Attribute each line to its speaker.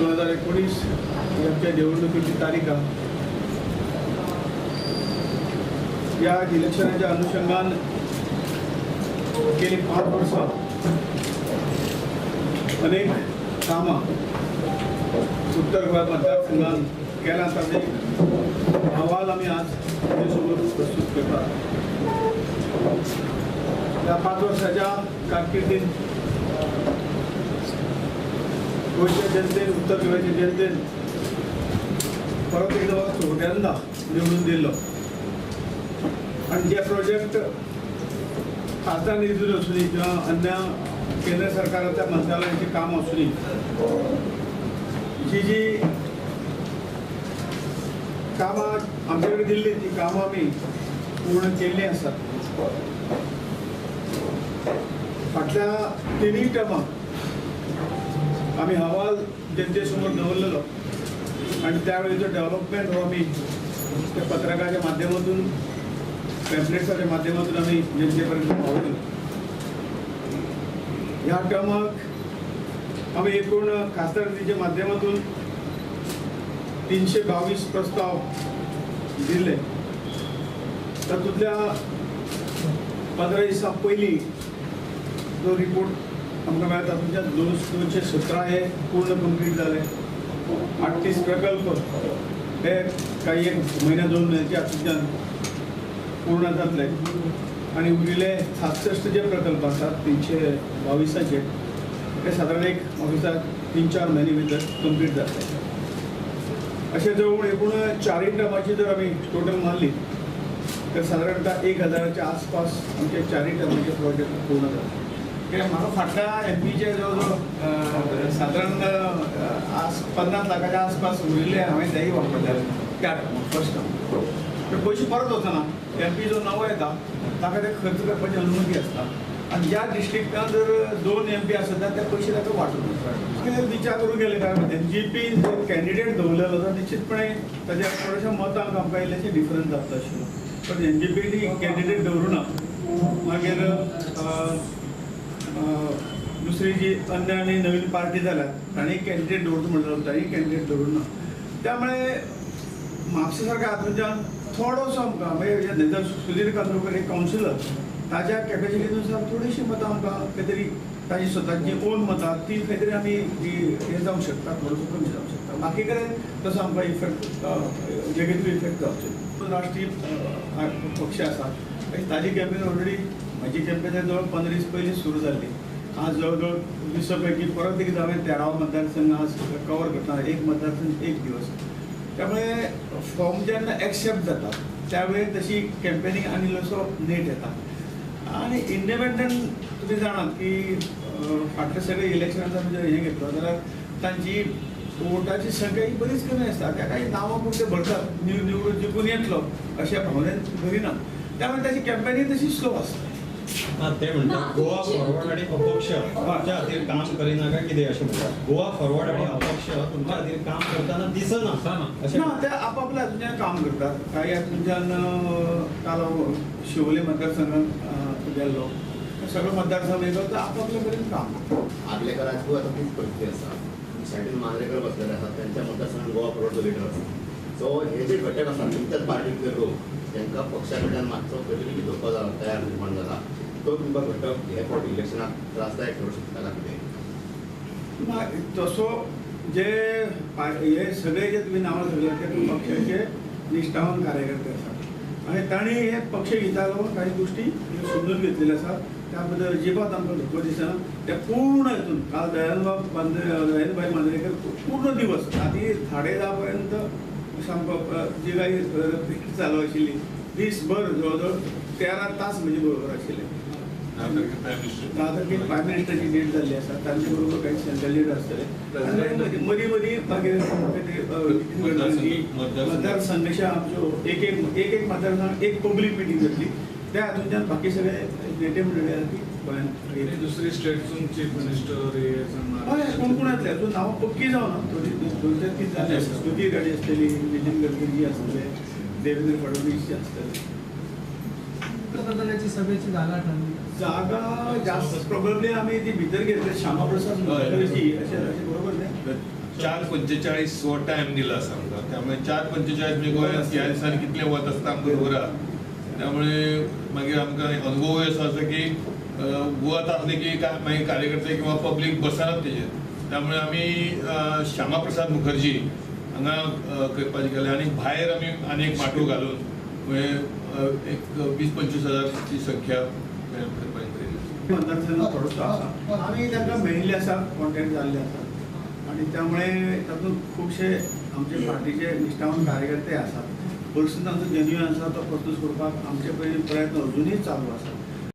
Speaker 1: 2019 ही आमच्या निवडणुकीची तारीख आहा. या इलेक्शनाच्या अनुषंगान गेली 5 वर्सां अनेक कामां उत्तर गोंय मतदारसंघान केला, ताचे अहवाल आमी आज तुमचे समोर प्रस्तुत करतात. ह्या 5 वर्साच्या कारकिर्दीन गोंयच्या जनतेन, उत्तर गोंयच्या जनतेन परत एकदा म्हाका चवथ्यांदा निवडून दिल्लो आनी जे प्रोजेक्ट खासदार निधीतून आसूं किंवा अन्य केंद्र सरकाराच्या मंत्रालयाचें काम आसूं, जी जी कामां आमचे कडेन दिल्ली ती कामां आमी पूर्ण केल्लीं आसात. फाटल्या 3 टर्माक आमी अहवाल जनते समोर दवरलेलो आनी त्यावेळेचो डेव्हलपमेंट हो आमी त्या पत्रकाच्या माध्यमातून, पॅम्पलेट्साच्या माध्यमातून आमी जनतेपर्यंत पावयलो. ह्या टर्माक आमी एकूण खासदार निधीच्या माध्यमातून 322 प्रस्ताव दिले. तातूंतल्या 15 दिसां पयलीं जो रिपोर्ट आमकां मेळटा तातूंतल्या 217 हे पूर्ण कंप्लीट जाले. 38 प्रकल्प हे काही एक म्हयन्या 2 म्हयन्याच्या हातूंतल्यान पूर्ण जातले आनी उरिल्ले 67 जे प्रकल्प आसात 322 ते सादारण एक ऑफिसाक 3-4 म्हयने भितर कंप्लीट जातले. अशें जवळ एकूण 4 टर्माची जर आमी टोटल मारली तर सादारणतः 1000च्या आसपास आमचे 4 टर्माचे प्रोजेक्ट पूर्ण जातले. कित्याक म्हाका फाटल्या एमपीचे जवळ जवळ सादारण 50 लाखाच्या आसपास उरिल्ले हांवें तेय वापरले त्या फर्स्ट टर्म. पूण पयशे परत वचना. एमपी जो नवो येता ताका ते खर्च करपाची अनुमती आसता आनी ज्या डिस्ट्रिक्टान जर 2 एमपी आसत जाल्यार ते पयशे ताका वांटून वचतात. कितें विचार करूंक गेले काय एनजीपी जर कॅन्डिडेट दवरलेलो जाल्यार निश्चितपणे ताच्या थोड्याशा मतांक आमकां इल्लेशें डिफरन्स जातलो आशिल्लो. पण एनजीपीनी कॅन्डिडेट दवरूं ना. मागीर दुसरी जी अन्य आनी नवीन पार्टी जाल्या तांणी कॅन्डिडेट दवरता म्हणलो, तांणी कॅन्डिडेट दवरूं ना. त्यामुळे म्हापशा सारक्या हातूंतल्यान थोडोसो आमकां म्हणजे सुधीर कांदोळकर एक कावन्सिलर ताज्या कॅपेसिटीनुसार थोडीशी मतां आमकां खंय तरी ताजी स्वताची ओन मतां ती खंय तरी आमी हें जावंक शकता, थोडोसो कमी जावंक शकता. बाकी कडेन तसो आमकां इफेक्ट नेगेटीव इफेक्ट जावचो. राष्ट्रीय पक्ष आसा ताजी कॅम्पेन ऑलरेडी म्हजी कॅम्पेन जवळ 15 दीस पयलीं सुरू जाल्ली. आज जवळ जवळ 20 पैकी परत एकदा हांवें 13 मतदारसंघ आज कवर करता, एक मतदारसंघ एक दिवस. त्यामुळे फॉर्म जेन्ना एक्सेप्ट जाता त्यावेळी तशी कॅम्पेनिंग आनी इल्लोसो नेट येता. आनी इंडिपेंडंट तुमी जाणात की फाटल्या सगळे इलेक्शनान आमी जर हें घेतलो जाल्यार तांची वोटाची संख्या ही बरीच कमी आसता. त्या काही नांवां पूण ते भरतात, निवडून जिखून येतलो अशा भावनेन भरिना. त्यामुळे ताची कॅम्पेनिंग तशी स्लो आसता.
Speaker 2: ते म्हणटात गोवा फॉरवर्ड आनी अपक्ष तुमच्या खातीर काम करिना काय कितें अशें म्हणटात. गोवा फॉरवर्ड आनी अपक्ष तुमच्या खातीर काम करतना दिसना अशें
Speaker 1: ना. ते आपापल्या हातूंतल्यान काम करतात. काही हातूंतल्यान काल हांव शिवोले मतदारसंघात गेल्लो, सगळो मतदारसंघ येयलो तर आपापल्या कडेन काम करतात.
Speaker 3: आर्लेकराची आतां तीच परिस्थिती आसा. सायडीन मांद्रेकर बसलेले आसात, त्यांच्या मतदारसंघात गोवा फॉरवर्डचो लिडर आसा. सो हे जे घटक आसा तुमच्याच पार्टींतले लोक तांकां पक्षा कडल्यान मातसो खंय तरी धोको जाला, तयार निर्माण जाला, तो तुमकां घटक हे फावट इलेक्शनाक त्रासदायक ठरू शकता काय कितें?
Speaker 1: तसो जे हे सगळे जे तुमी नांवां सांगला ते पक्षाचे निश्ठावान कार्यकर्ते आसात आनी तांणी हे पक्ष हिता लागून काही गोष्टी समजून घेतलेल्यो आसात. त्या बद्दल अजिबात आमकां धोको दिसना. ते पूर्ण हितून काल दयानंदभाई मांद्रेकर पूर्ण दिवस राती 10:30 पर्यंत सामको जी काही चालू आशिल्ली दीसभर जवळ जवळ 13 तास म्हजे बरोबर आशिल्ले. 10 तारखेक प्रायम मिनिस्टरची डेट जाल्ली आसा, तांचे बरोबर काही सेंट्रल लिडर आसतले. मदीं मदीं मागीर मतदारसंघाच्या आमच्यो एक एक मतदारसंघ एक पब्लीक मिटींग जातली. त्या हातूंतल्यान बाकी सगळे नेते मंडळी आसा ती गोंयांत
Speaker 4: दुसरी स्टेटसून चीफ मिनिस्टर
Speaker 1: हय कोण कोण येतले अजून नांवां पक्की जावना. थोडी 2-3 तीन जाल्ले आसा. स्मृती इराणी आसतली, नितीन गडकरी आसतले, देवेंद्र फडणवीस आसतले.
Speaker 5: बदलाची सभेची जागा ठरली,
Speaker 1: जागा जास्त प्रोबेबली आम्ही ती भितर घेतली श्यामाप्रसाद मुखर्जी अशें अशें बरोबर न्ही?
Speaker 5: 4:45 हो टायम दिला आसा आमकां. त्यामुळे 4:45 म्हणजे गोंयांत ह्या दिसांनी कितलें वत आसता आमकां खबर आहा. त्यामुळे मागीर आमकां अनुभवूय असो आसा की वत आसलें की मागीर कार्यकर्ते किंवा पब्लीक बसनात तेजेर. त्यामुळे आमी श्यामा प्रसाद मुखर्जी हांगा करपाचें केलें आनी भायर आमी आनी एक माटोव घालून म्हणजे एक 20-25 हजारची संख्या करपाची केली.
Speaker 1: मतदारसंघ थोडोसो आसा, आमी तांकां मेळिल्ले आसा, कॉन्टेक्ट जाल्ले आसा आनी त्यामुळे तातूंत खुबशे आमचे पार्टीचे निश्ठावान कार्यकर्ते आसात. प्रश्न तांचो जेन्युइन आसा, तो प्रश्न सोडपाक आमचे पयलीं प्रयत्न अजुनूय चालू आसा.